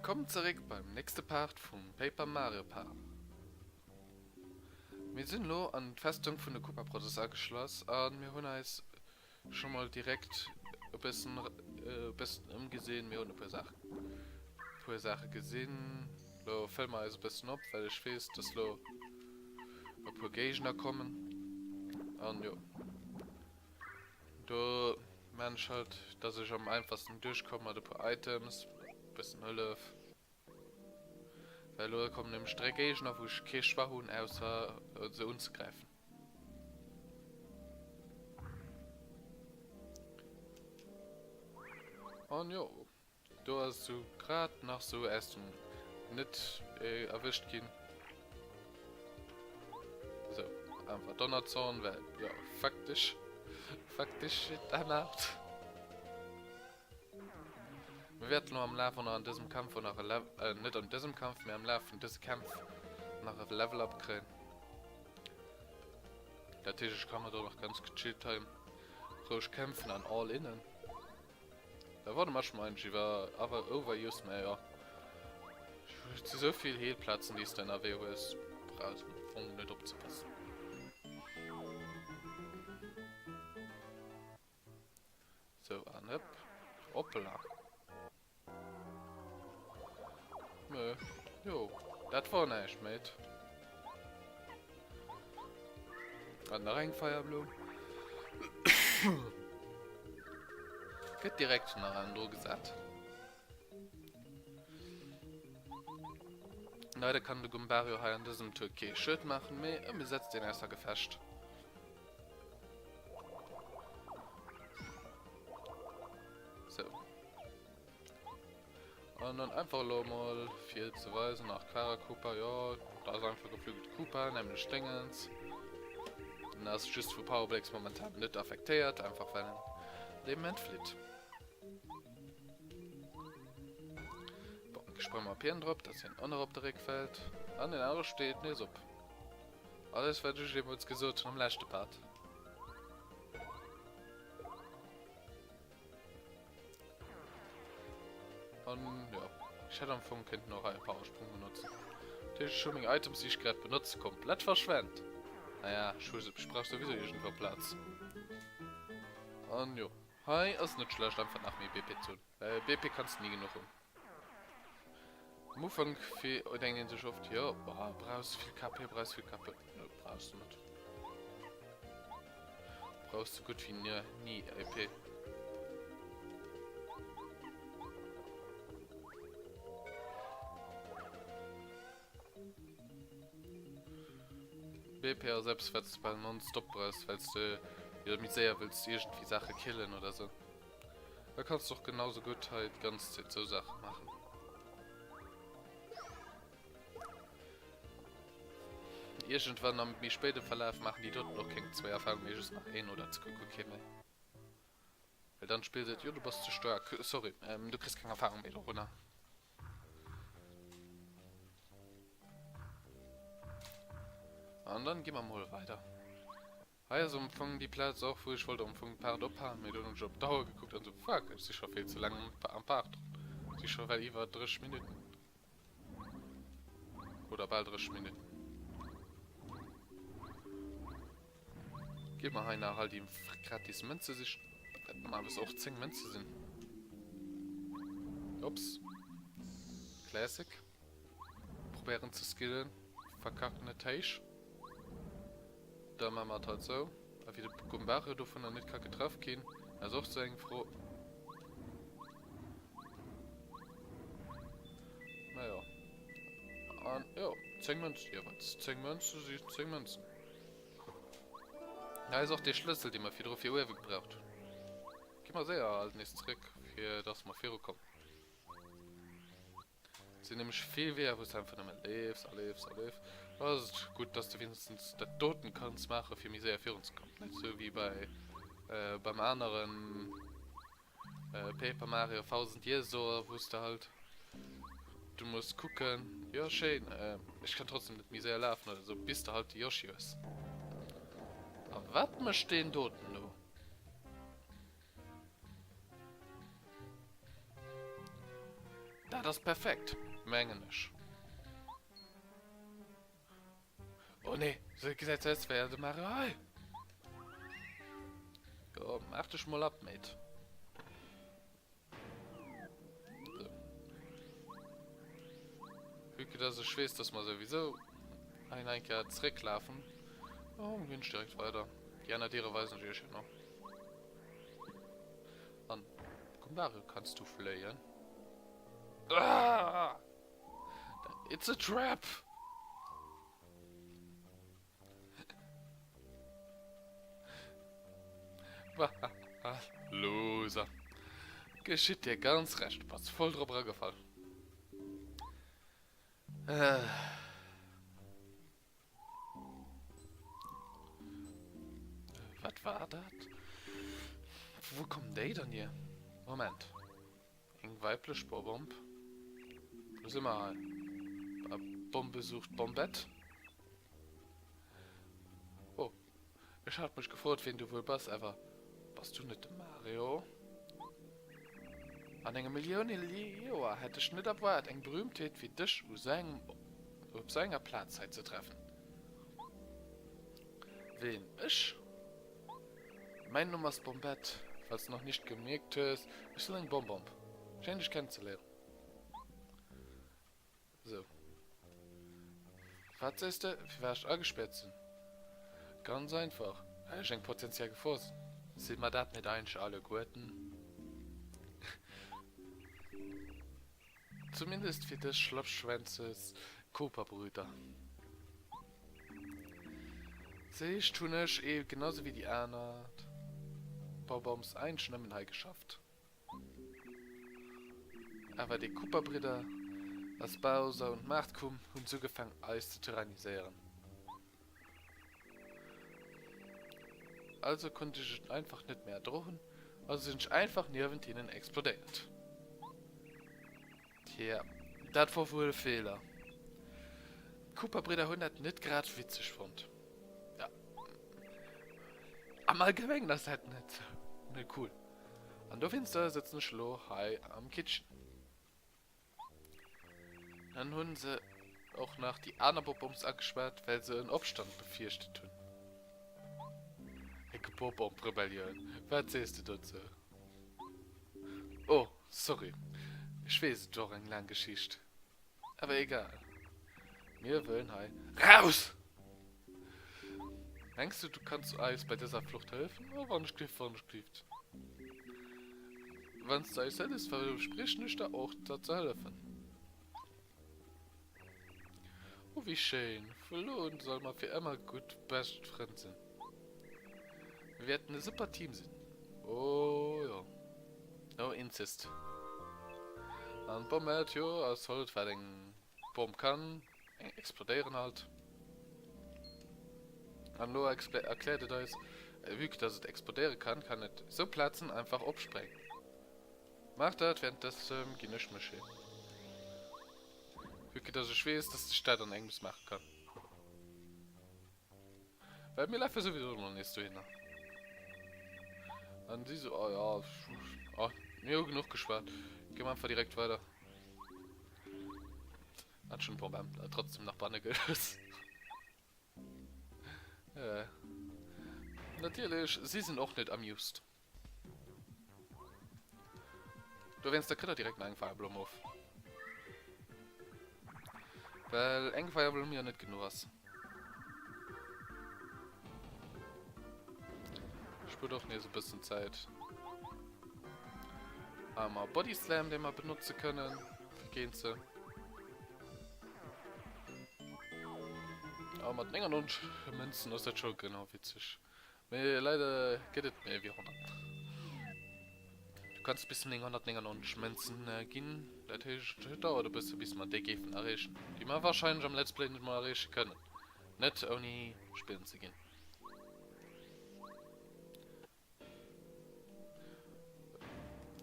Wëllkomm zeréck beim nächste Part vum Paper Mario Part. Mir sinn elo an d'Festung vun de Koopa Brothers ageschloss a mir hunn eis scho mol direkt e bëssen e bëssen ëmgesinn. Mir hunn e puer Saachen puer Saache gesinn. Lo fëlle mer eis e bëssen op, well ech weess, dass lo e puer Géigner kommen. An jo. Do maan ech halt dass ech am einfachsten duerchkomm mat e puer Items, bessen Hëllef. Well elo kommen nämlech 3 Géigner wou ech kee Choix hunn ausser se unzegräifen. An jo, do ass sou grad nach sou aus dem net erwëscht ginn. So, einfach Donnerzorn, well jo, fuck this, fuck this shit, I'm out. Mir wäerten elo am Laf och nach an dësem Kampf och nach e Level, äh, net an dësem Kampf, mee am Laf vun dëse Kämpf nach e Level up kréien. Dat heescht, ech ka mer do nach ganz gechillt hei roueg kämpfen an all innen. Da warte mal schon eigentlich iwwer awer overused mä jo et si souvill Heelplazen déi s de ënnerwee hues brauchs am Fong net opzepassen. Sou an hëpp hoppla Mö jo dat wor näischt mate. An nach eng Feierblumm. Gëtt direkt nach en dru gesat. Leider kann de Goombario hei an dësem Tour kee Schued maachen, mee e setzt een ausser Gefecht. So. An dann einfach elo mol fir ze weisen, nach Quara Koopa, jo, da ass einfach geflügelt Koopa, nämlech Déngens. Den ass just vu Power Blakes momentan net affektéiert, einfach well en dee Moment flitt. Bon, sprange mer op hien drop, dass hien och nach op de Réck fält. An den anere steet nees op. Alles wat ech jeemools gesot hunn am leschte Part. An jo, ech hätt am Fong kënnten och hei e Powersprung benotzen. Dat heescht, ech hu meng Items, déi ech grad benotze, komplett verschwent. Naja, ech hu se, ech brauch souwisou iergendwou Plaz. An jo, hei ass net schlecht einfach nach méi BP ze hunn, well BP kanns de ni genuch hunn. Am Ufank denkt een sech oft, jo, boah, brauchs vill KP, brauchs vill KP. Nö, brauchs du net. Brauchs sou gutt wéi nie, ni EP. BP ass eppes, wat s du bal nonstop brauchs, well s de jo méi séier wëlls iergendwéi Saache killen oder sou. Da kanns du och genauso gutt hei d'ganz Zäit sou Saache maachen. Iergendwann am méi spéide Verlaf maachen déi doten och keng zwéi Erfahrung méi, just nach een oder guer kee méi. Well dann d'Spill seet, jo du bass ze staark, sorry, du kriss keng Erfahrung méi dorunner. An dann gi mer mol weider. Hei ass am Fong déi Plaz och wou ech wollt am Fong d'Paart ophalen, mee dunn hunn ech op d'Auer gekuckt an sou fuck ech si scho vill ze laang am Part drun, si scho well iwwer 30 Minutten oder bal 30 Minutten. Gi mer hei nach all déi gratis Mënze sichen, wat normalerweis och 10 Mënze sinn. Ups. Classic. Probéieren ze skillen, verkacken et héich. Da maache mer et halt sou. A wéi de Gumbario dovunner net ka getraff ginn, ass och sou eng Fro. Naja. An, jo, 10 Mënzen. Jo, wat 10 Mënzen si 10 Mënzen. Hei ass och dee Schlëssel, dee mer virdru fir uewe gebraucht hunn. Gi mer séier alt nees zréck, fir dass mer virukommen. Et sinn nämlech vill Weeër wou s de einfach nëmme leefs a leefs a leefs. Da ass et gutt, dass de wéinstens dat doten kanns maachen, fir méi séier virunzekommen. Net sou wéi bei beim aneren Paper Mario Thousand Years Door, wou s de halt du muss kucken, jo schéin, ech kann trotzdem net méi séier lafen oder sou, bis de halt de Yoshi hues. A wat mécht deen doten do? Dat ass perfekt, mengen ech. Oh nee, se gesäit sou aus wéi de Mario hei. Jo, maach dech mol ab, Mate. So. Vue que dass ech weess, dass mer souwisou hei nach eng Kéier zrécklafen. Oh, ginn ech direkt weider. Déi aner Diere weisen ech iech jo nach. An, komm Mario, kanns du fléien? Ah! It's a trap! Loser. Geschitt dir ganz recht, du bass voll drop eragefall. Äh. Wat war dat? Wou kommen déi dann hier? Moment. Eng weiblech Borbomb. Wou si mer hei? Bei Bombe sucht Bombette. Oh. Ech hat mech gefrot, ween du wuel bass, awer bass du net de Mario? An enger Millioun Joer hätt ech net erwaart, eng Berühmtheet wéi dech u sou engem, op sou enger Plaz hei ze treffen. Ween? Ech? Mäin Numm ass Bombette, falls du nach nicht gemierkt hues, ech sinn eng Bombomb. Schéin dech kennenzeléieren. Sou. Wat sees de, firwat ech agespäert sinn? Ganz einfach, well ech eng potenziell Gefor sinn. Si mer dat net eigentlech alleguerten? Zumindest fir dës Schlappschwänzes Koopa-Brüder. D'éischt hunn ech, ee genau sou wéi déi aner Bob-ombs, eigentlech nëmmen hei geschafft. Awer déi Koopa-Bridder, als Bowser un d'Maart koum, hunn s'ugefaang eis ze tyranniséieren. Also konnt ech et einfach net méi erdroen, also sinn ech einfach niewent hinnen explodéiert. Tja, dat wor wuel e Feeler. D'Cooper-Bridder hunn dat net grad witzeg fonnt. Ja, am Allgemengen ass dat net net cool. An dowéinster sëtzen ech elo hei am Kitchen. Dann hunn se och nach déi aner Bob-Ombs agespaart, well se en Opstand befierchtet hunn. Eng Bob-Omb-Rebellioun, wat sees de dozou? Oh, sorry, ech weess, et wor eng laang Geschicht. Awer egal, mir wëllen hei raus! Mengs du, du kanns eis bei dëser Flucht hëllefen? Oh, wann ech giff, wann ech giff. Wann s du eis hëllefs, verspriechen ech der och, der ze hëllefen. Oh, wéi schéin! Vu elo un solle mer fir ëmmer gutt bescht Frënn sinn. Mir wäerten e super Team sinn. Oh jo. No Inzest. An d'Bommert, jo, ass halt, wat eng Bomm kann. Eng explodéieren halt. An elo erkläert et eis, vue que dass et explodéiere kann, kann et sou Plazen einfach opsprengen. Maach dat, währenddessen ginn ech mech heem. Vue que dass ech weess, dass ech dat an engems maache kann. Well mir lafe souwisou ëmmer nees dohinner. An si sou, oh ja, oh, mir hu genuch geschwat. Gi mer einfach direkt weider. Hat schon Bombe trotzdem nach banne gelooss. Äh. Natierlech, si sinn och net amused. Dowéinster kritt der direkt nach eng Feierblumm of. Well eng Feierblumm jo net genuch ass. Spuert och nees e bëssen Zäit. Einmal Body Slam, dee mer benotze kënnen fir géint se. A mat 99 Mënzen ass dat scho genau witzeg. Mee leider gëtt et méi wéi 100. Du kanns bis 999 Mënzen ginn. Dat heescht, et dauert e bësse bis mer déi géifen erreechen. Déi mer wahrscheinlech am Let's Play net mol erreeche kënnen. Net ouni spillen ze ginn.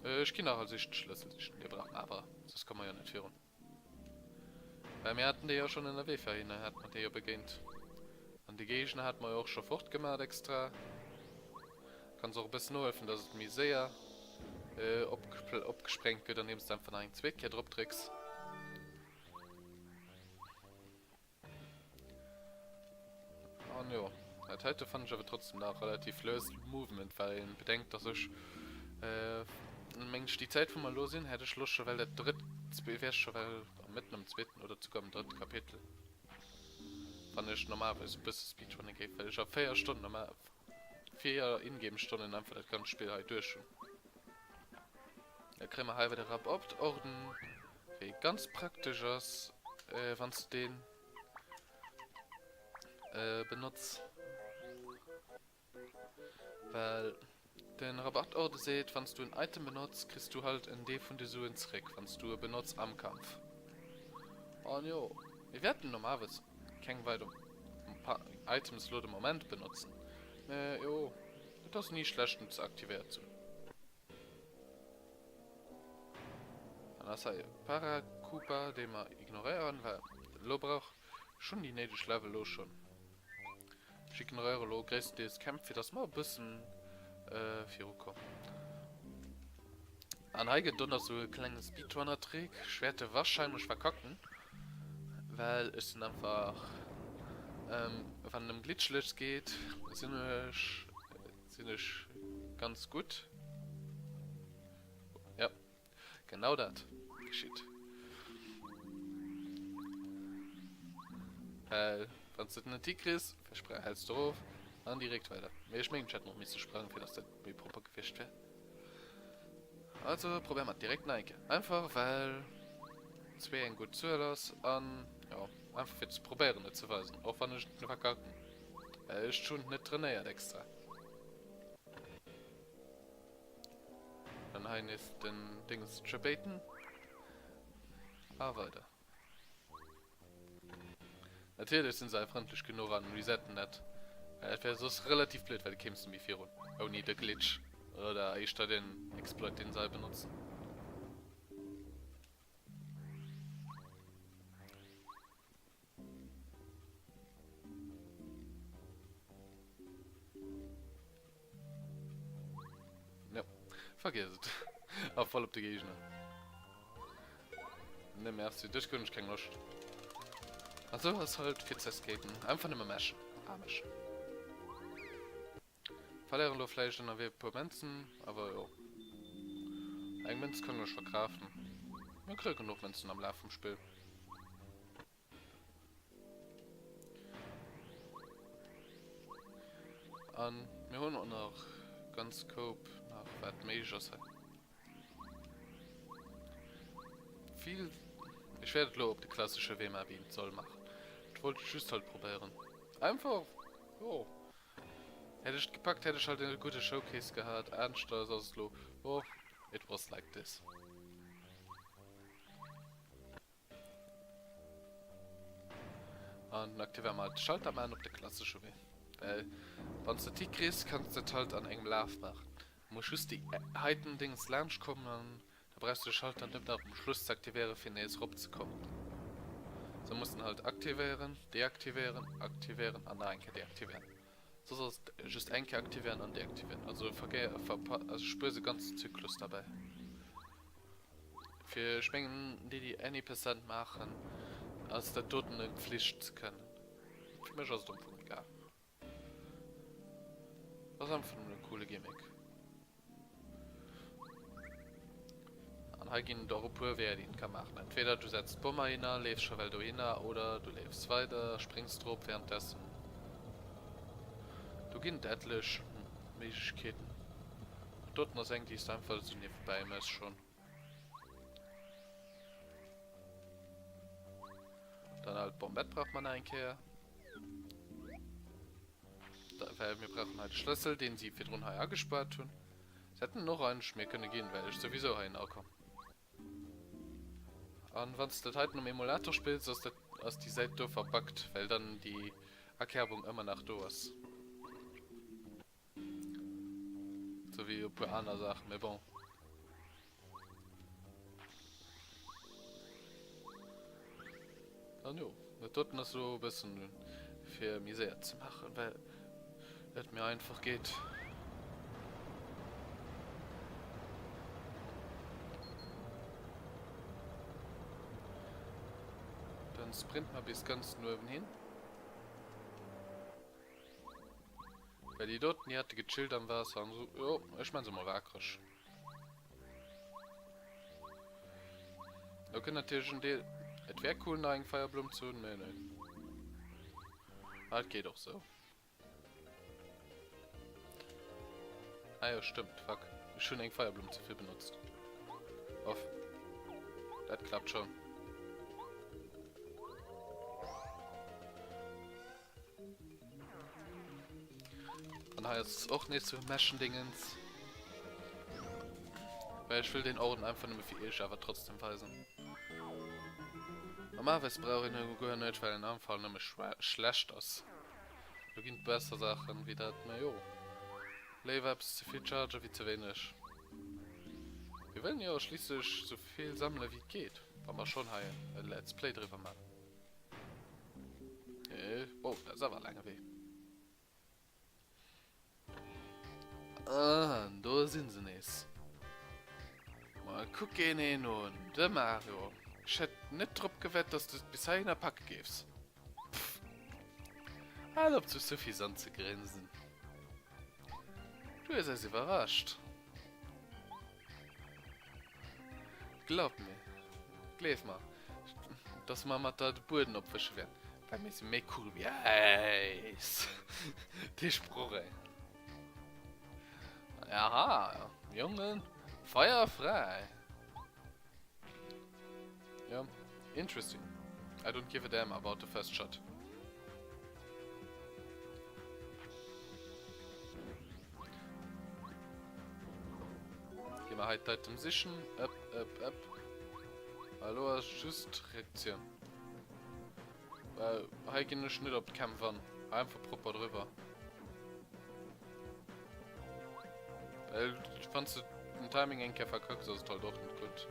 Ech ginn nach als éischt de Schlëssel sichen. Dee brauche mer awer, soss komme mer jo net virun. Well mir haten déi jo schonn ënnerwee verhin, hate mer déi jo begéint. An déi Géigner hate mer jo och scho fortgemat extra. Kanns och e bëssen nohëllefen, dass et méi séier. Opgesprengt gëtt, andeems de einfach nach eng zweet Kéier drop drécks. An jo, dat heite fannen ech awer trotzdem nach relativ lues Movement, well een bedenkt, dass ech meng ech déi Zäit wou mer elo sinn, hätt ech elo scho well dat drëtt, wär ech scho well mëtten am zweeten oder souguer am drëtte Kapitel, wann ech normalerweis e bësse speedrunne géif, well ech a 4 Stonnen normal, 4 Ingame-Stonnen einfach dat ganzt Spill hei duerch hunn. Da kréie mer hei weider Rabaubt-Orden, wéi ganz praktesch ass, wann s de deen benotz. Well den Rabattorde seet, wann s du en Item benotz, kriss du halt en Deel vun de Suen zréck, wann s du e benotz am Kampf. An jo, mir wäerten normalerweis keng weider Items lo de Moment benotzen, mä jo, et ass ni schlecht en ze aktivéiert ze hunn. Dann ass hei e Parakoopa, dee mer ignoréieren, well elo brauch ech schonn déi néideg Level elo schonn. Ech ignoréiere elo gréisstendeels d'Kämpf, fir dass mer e bëssen virukommen. An hei gëtt et och nach sou e klenge Speedrunner-Trick. Ech wäert e warscheinlech verkacken, well ech sinn einfach, wann et ëm Glitchlechs geet, sinn ech Sinn ech ganz gutt. Ja, genau dat geschitt. Well wann s de et net hikriss, häls de erof an direkt weider. Mee ech mengen ech hätt nach misse sprangen, fir dass dat méi propper gewiescht wär. Also probéiere mer et direkt nach eng Kéier. Einfach well 2 eng gutt Zuel ass an jo, einfach fir ze probéieren et ze weisen, och wann ech et verkacken. Well ech hunn net trainéiert extra. Dann hei nees den Dinges trippaten. A weider. Natierlech sinn se hei frëndlech genuch an resetten net. Well dat wär soss relativ blöd, well du kéims net méi virun ouni de Glitch oder éischter den Exploit deen se hei benotzen. Ja, vergiss et. Ah, voll op de Gegner. Ne, merci, dech hunn ech keng Loscht. An sou ass halt fir ze escapen. Einfach nëmme meschen. Ah, meschen. Verléieren elo vläicht ënnerwee e puer Mënzen, awer jo. Eng Mënz kann ech verkraaften. Mir kréie genuch Mënzen am Laf vum Spill. An mir hunn och nach ganz Koup nach wat méiglech ass hei. Vill. Ech wäert et elo op de klassesche Wee maachen, wéi een et soll maachen. Et wollt ech just halt probéieren. Einfach, jo. Hätt ech et gepackt, hätt ech halt e gudde Showcase gehat. Aneschters ass et elo, oh, it was like this. An dann aktivéiere mer halt de Schalter maachen op de klassesche Wee. Well wann s de et hikriss, kanns de et halt an engem Laf maachen. Du muss just déi heiten Dings laanscht kommen an da brauchs du de Schalter net nach um Schluss ze aktivéieren, fir nees erop ze kommen. Sou muss den halt aktivéieren, deaktivéieren, aktivéieren an nach eng Kéier deaktivéieren. Soss ass et just eng Kéier aktivéieren an deaktivéieren. Also vergé verpa also spuers e ganzen Zyklus derbäi. Fir ech mengen déi déi Any Percent maachen ass dat doten eng Pflicht ze kënnen. Fir mech ass et am Fong egal. Ass einfach nëmmen e coole Gimmick. An hei ginn et och e puer Weeër déi een ka maachen. Entweder du setz d'Bommer hinner, leefs scho well dohinner oder du leefs weider, spréngs drop währenddessen. Do ginn et etlech Méiglechkeeten. Dat doten ass eng déi s de einfach esou niewebäi mëss schonn. Dann halt Bombette braucht man nach eng Kéier. Da, well mir brauchen hei de Schlëssel, deen si virdrun hei agespaart hunn. Se hätten en och eigentlech mir kënne ginn, well ech souwisou heihin akomm. An wann s de dat heiten um Emulator spills, ass dat ass déi Säit do verbuggt, well dann déi Akerbung ëmmer nach do ass. Sou wéi e puer aner Saachen, mee bon. An jo, dat doten ass elo e bëssen fir méi séier ze maachen, well et mir einfach geet. Sprint mer bis ganz no uewen hin. Well déi doten, déi hate gechillt am Waasser an esou, jo, ech man se mol waakreg. Do kënnt natierlech en Deel. Et wär cool nach eng Feierblumm ze hunn, mee nee. Ah, et geet och sou. Ah jo, stëmmt, fuck. Ech hunn eng Feierblumm ze vill benotzt. Off. Dat klappt schon. An hei ass och nees so Meschendingens. Well ech wëll den Orden einfach nëmme fir iech awer trotzdem weisen. Normalerweis brauch een e guer net, well en einfach nëmme schlecht ass. Do ginn et besser Saachen wéi dat, mä jo. Léiwer eppes ze vill chargen wéi ze wéineg. Mir wëllen jo schliisslech sou vill sammele wéi et geet, wa mer schonn hei e Let's Play driwwer man. Äh, oh, dat ass awer e laange Wee. Ah, do sinn se nees. Ma kuck een een un, de Mario. Ech hätt net drop gewett, dass du et bis heihinner packe géifs. Pff. Hal op, sou suffisant ze grinsen. Du hues eis iwwerrascht. Glaub mir, gleef mer, dass mer mat der de Bueden opwësche wäerten, well mir si méi cool wéi Äis. Dee Sproch, ey. Aha, Jongen, Feier fräi. Ja, interesting. I don't give a damn about the first shot. Gehen wir halt Item sichen. Up, up, up. Hallo, ass just Reaktioun. Well, hei ginn ech net op d'Kämpf an. Einfach proper drüber. Well, wann du den Timing eng Kéier verkacks, ass et halt och net gutt.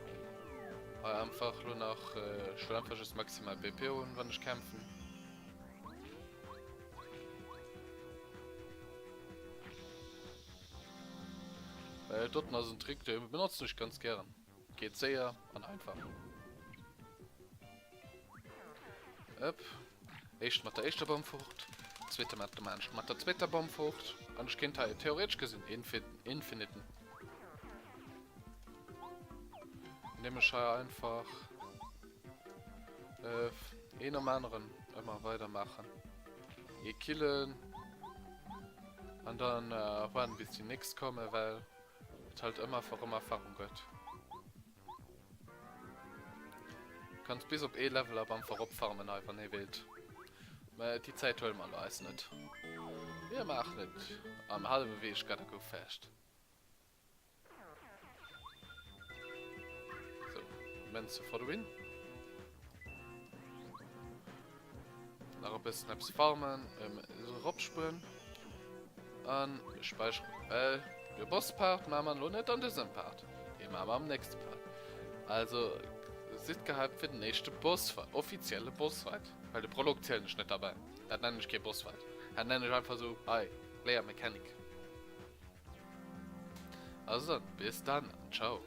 Hei einfach lo nach, äh, ech wëll einfach just maximal BP hunn, wann ech kämpfen. Well doten ass en Trick, dee benotzen ech ganz gären. Geet séier an einfach. Upp. Éischt mat der éischter Bomm fort, zweete mat dem Aanscht mat der zweeter Bomm fort. An ech kéint hei theoretesch gesinn infiniten. Indem ech hei einfach äh, een am aneren ëmmer weidermaachen. Ee killen. An dann äh, warten bis déi nächst komme, well et halt ëmmer einfach ëm Erfahrung gëtt. Kanns bis op ee Level up einfach opfarmen hei wann ee wéilt. Mä déi Zäit huele mer elo eis net. Mir maachen et am hallwe Weg gotta go fast. Sou, Menze for the win. Nach e bëssen eppes farmen, eropspueren. An späicheren, well de Boss-Part maache mer elo net an dësem Part, dee maache mer am nächste Part. Also sidd gehypt fir den éischte Boss-Fight, offizielle Boss-Fight, well de Prolog zielen ech net derbäi, dat nennen ech kee Boss-Fight, dat nennen ech einfach esou, hei, léier Mechanik. Also dann, bis dann an ciao.